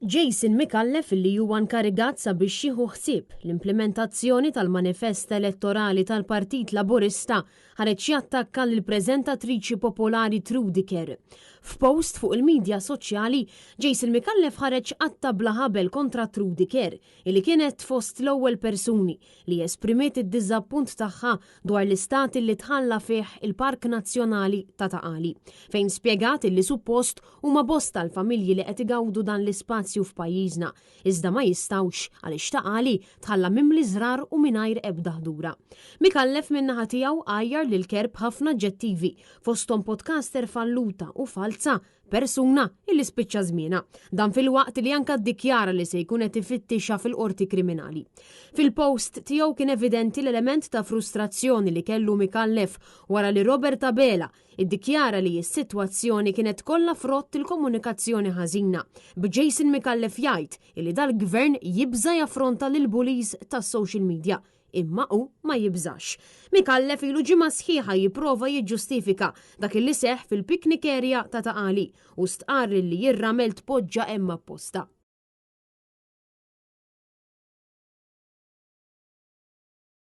Jason Micallef li huwa nkarigat sabiex jieħu ħsieb l-implimentazzjoni tal-manifest elettorali tal-Partit Laburista ħareġ jattakka lill-preżentatriċi popolari Trudy Kerr. F'post fuq il-midja soċjali, Jason Micallef ħareġ qatta' bla ħabel kontra Trudy Kerr illi kienet fost l-ewwel persuni li esprimiet id-diżappunt tagħha dwar l-istat illi tħalla fih il-Park Nazzjonali ta' Ta' Qali, fejn spjegat illi suppost huma bosta l-familji li qed igawdu dan l-ispazju f'pajjiżna, iżda ma jistgħux għaliex Ta' Qali tħalla mimli żrar u mingħajr ebda ħdura. Micallef min-naħa tiegħu għajjar lil Kerr b'ħafna aġġettivi, fosthom podcaster falluta u falza persuna illi spiċċa żmienha. Dan filwaqt li anka ddikjara li se jkun qed ifittixha fil-qorti kriminali. Fil-post tiegħu kien evidenti l-element ta' frustrazzjoni li kellu Micallef wara li Robert Abela iddikjara li s-sitwazzjoni kienet kollha frott il-komunikazzjoni ħażina, b'Jason Micallef jgħid illi dal-gvern jibża' jaffronta lill-bullies tas-social media Imma hu ma jibżax. Micallef ilu ġimgħa sħiħa jipprova jiġġustifika dak illi seħħ fil-picnic area ta' Ta' Qali u stqarr illi r-ramel tpoġġa hemm apposta.